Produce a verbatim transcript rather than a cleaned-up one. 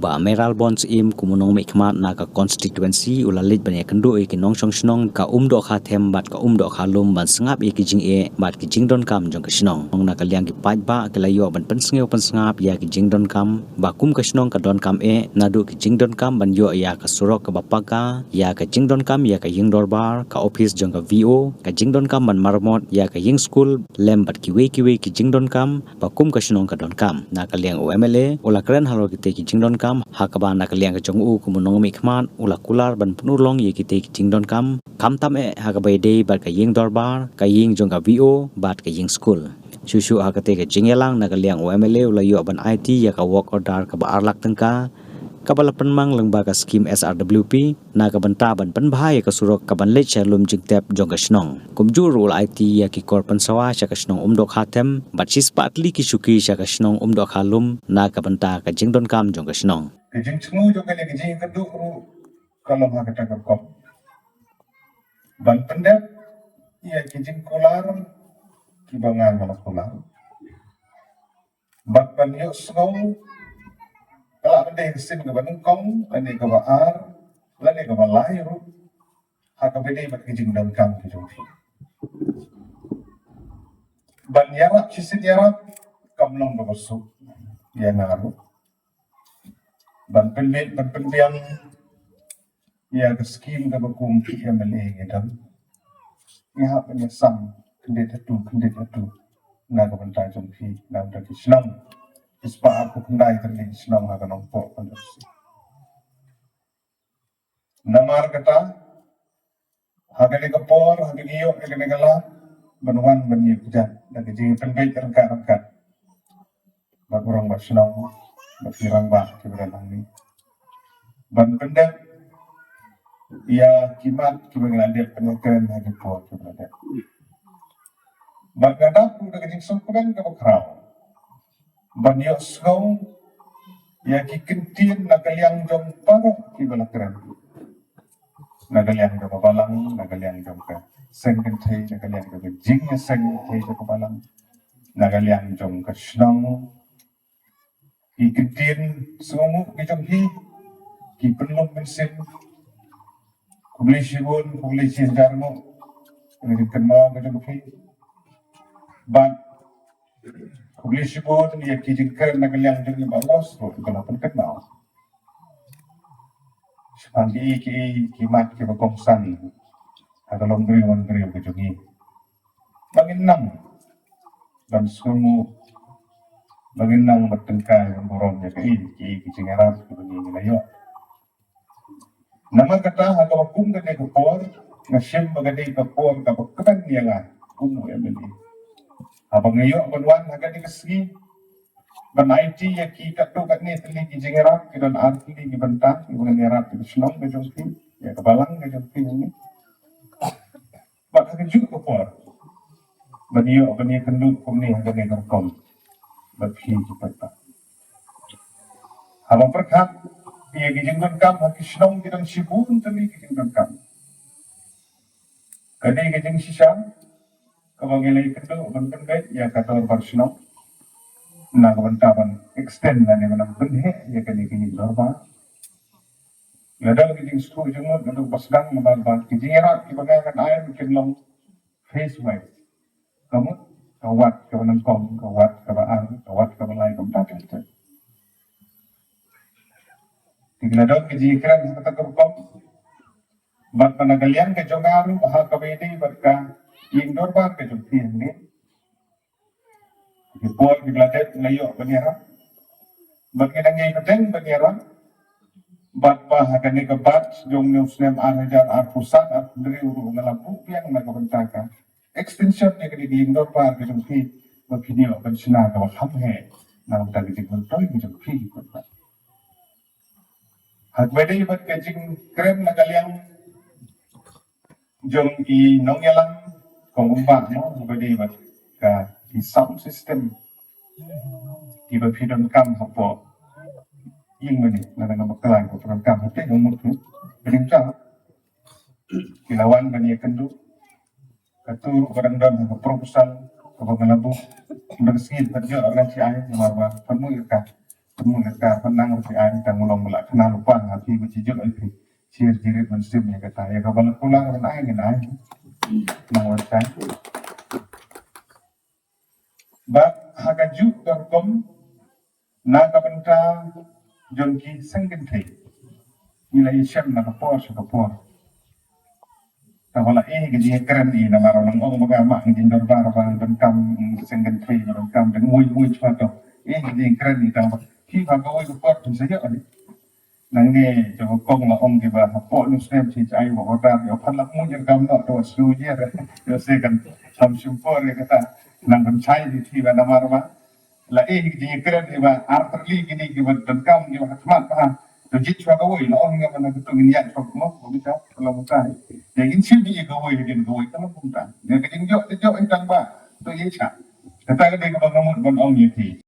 Bah Mayralborn Syiem kum u nongmihkhmat na ka constituency u la leit ban ïakynduh ïa ki nongshong shnong ka Umdoh Khathem bad ka Umdoh Khalum ban sngap ïa ki jingeh bad ki jingdonkam jong ka shnong. Na ka liang ki paidbah ki la ïoh ban pynsngew pynsngap ïa ki jingdonkam ba kum ka shnong ka donkam eh naduh ki jingdonkam ban ïoh ïa ka surok kaba paka, ïa ka jingdonkam ïa ka ïing dorbar, ka ophis jong ka V O, ka jingdonkam ban maramot ïa ka ïing skul lem bad kiwei kiwei ki jingdonkam ba kum ka shnong ka donkam. Na ka liang u M L A u la kren halor kitei ki jingdonkam ha kaba na ka liang ka jong u kum u nongmihkhmat u la kular ban pynurlong ïa kitei ki jingdonkam, khamtam eh ha kaba ïadei bad ka ïing dorbar, ka ïing jong ka V O bad ka ïing skul. Shuh shuh ha katei ka jingïalang na ka liang u M L A u la ïoh ban aiti ïa ka work order kaba ar lak tyngka kaba la pynmang lyngba ka skim S R W P na ka bynta ban pynbha ïa ka surok kaban leit sha lum jingtep jong ka shnong. Kumjuh ruh u la aiti ïa ki kor pynsawa sha ka shnong Umdoh Khathem bad shispah tylli ki shuki sha ka shnong Umdoh Khalum na ka bynta ka jingdonkam jong ka shnong. Ka jingthmu jong kane ka jingïakynduh ruh ka long ha kata ka rukom ban pyndep ïa ki jingkular kiba nga nga la kular. Bad ban ïohsngew ka la dei ka sien kaba nyngkong lane kaba ar lane kaba lai ruh ha kaba ïadei bad ki jingdonkam ki jong phi. Ban ïarap shisien ïarap kam long kaba suk ïa nga ruh. Ban pynbeit ban pynbiang ïa ka skim kaba kum ki M L A ngi don. Ngi hap ban ïasam khyndiat hato khyndiat hato na ka bynta jong phi, na ka bynta ki shnong. Ki spah arphew khyndai tylli ki shnong ha ka Nongpoh Constituency. Namar kata ha kane ka por ha kane ïoh ha kane ka lad ban wan ban ïa kjat da ka jingpynbeit ryngkat ryngkat bad u rangbah shnong bad ki rangbah kiba don hangne ban pyndep ïa ki mat kiba ngi la dep ban ïakren ha ki por kiba la dep. Bad nga dap ruh da ka jingsngewkmen kaba khraw ban ïohsngew ïa ki kyntien na ka liang jong baroh kiba la kren. Na ka liang jong ka balang, na ka liang jong ka seng kynthei, na ka liang jong ka jingïaseng kynthei jong ka balang, na ka liang jong ka shnong. Ki kyntien sngewbha ki jong phi ki pynlong mynsiem. Khublei shibun, khublei shihajar nguh ïa ka jingkynmaw ka jong phi. Bad khublei shibun ïa ki jingkren na ka liang jong i Bah Ros ruh ki la pynkynmaw shaphang ki ki ki mat kiba kongsan ha ka longbriew manbriew ka jong i. Ba ngin nang ban sngewnguh, ba ngin nang ban tyngkai ban burom ïa ki ki ki jingïarap kiba ngi la ïoh. Namar kata ha kaba kum kane ka por nga shem ba ka dei ka por kaba kmen ïa nga kum u M L A. Haba nga ïoh ban wan ha kane ka sngi ban aiti ïa ki katto katne tylli ki jingïarap ki don ar tylli ki bynta kiba ngan ïarap ïa ka shnong ka jong phi, ïa ka balang ka jong phi hangne. Bad ha kajuh ka por ban ïoh ban ïakynduh kumne ha kane ka rukom bad phi ki paidbah. Haba pyrkhat ïa ki jingdonkam ha ki shnong ki don shibun tylli ki jingdonkam. Ka dei ka jingshisha kaba ngi la ïakynduh ban pynbeit ïa ka dorbar shnong na ka bynta ban extend lane ban pynheh ïa kane ka ïing dorbar. Lada ki jingsngewthuh jingmut, lada ba sdang namar ba ki jingïarap kiba nga ngan ai kin long phase wise. Ka mut ka wat kaba nyngkong, ka wat kaba ar, ka wat kaba lai, kumta kumta. Te lada ki jingkren ha kata ka rukom bad na ka liang ka jong nga ruh ha kaba ïadei bad ka ïing dorbar ka jong phi hangne. Ki por kiba la dep nga ïoh ban ïarap bad nga dang ïai bteng ban ïarap. Bad ba ha kane ka batch jong u snem ar hajar arphew san arphew hynriew ruh nga la buh biang na ka bynta ka extension ïa kane ka ïing dorbar ka jong phi ba phin ïoh ban shna kaba kham heh na ka bynta ka jingmyntoi ka jong phi. Ha kaba ïadei bad ka jingkren na ka liang jong i nongïalam kong umbah mo, ha kaba ïadei bad ka i sound system kiba phi donkam hapoh ïing mane, lada nga bakla, ba phi donkam hangtei ka mut phi, phi donkam. Ki la wan ban ïakynduh. Katu ruh ka dang don ha ka proposal kaba nga la buh. Ynda ka sngi pat ïoh arngut shi ai namar ba pynmih ka Mun ka pynang ruh phi ai tang long ba la khana lypa nga phi ba chi jot ai phi. Share jirit ban sim ïa kata ïa kaba la kular ban ai ngin ai. Nang wan shai. Ba ha kajuh ka rukom na ka bynta jong ki seng kynthei. Ngi la ïashem na ka por sha ka por. Tang ba la eh ka jingkren i namar nang ong ba ka ma ka jingdorbar ba donkam seng kynthei ba donkam dang wei wei chwa to. Eh ka jingkren i tang ba ki ba ka wei ka por tu sa ïoh ni. Nangne jong kong la ong ki ba hapoh nu snem chi ai ba order ïa phan la mu ïa kam no to su ïa ïa se kan sam shim por ïa kata nang kan chai di thi ba namar ba la eh ki jingkren ïa ba ar tyrli kini ki ba donkam ki ba khmat ba to jit chwa ka wei la ong ïa ba na tu ngin ïa chwa mo ko kita la mu ta ïa ngin chim ïa ka wei ïa ka wei ka la mu ta ïa ka jingjo te jo ïa tang ba to ïa cha kata ka dei ka ba ngamut ban ong ïa thi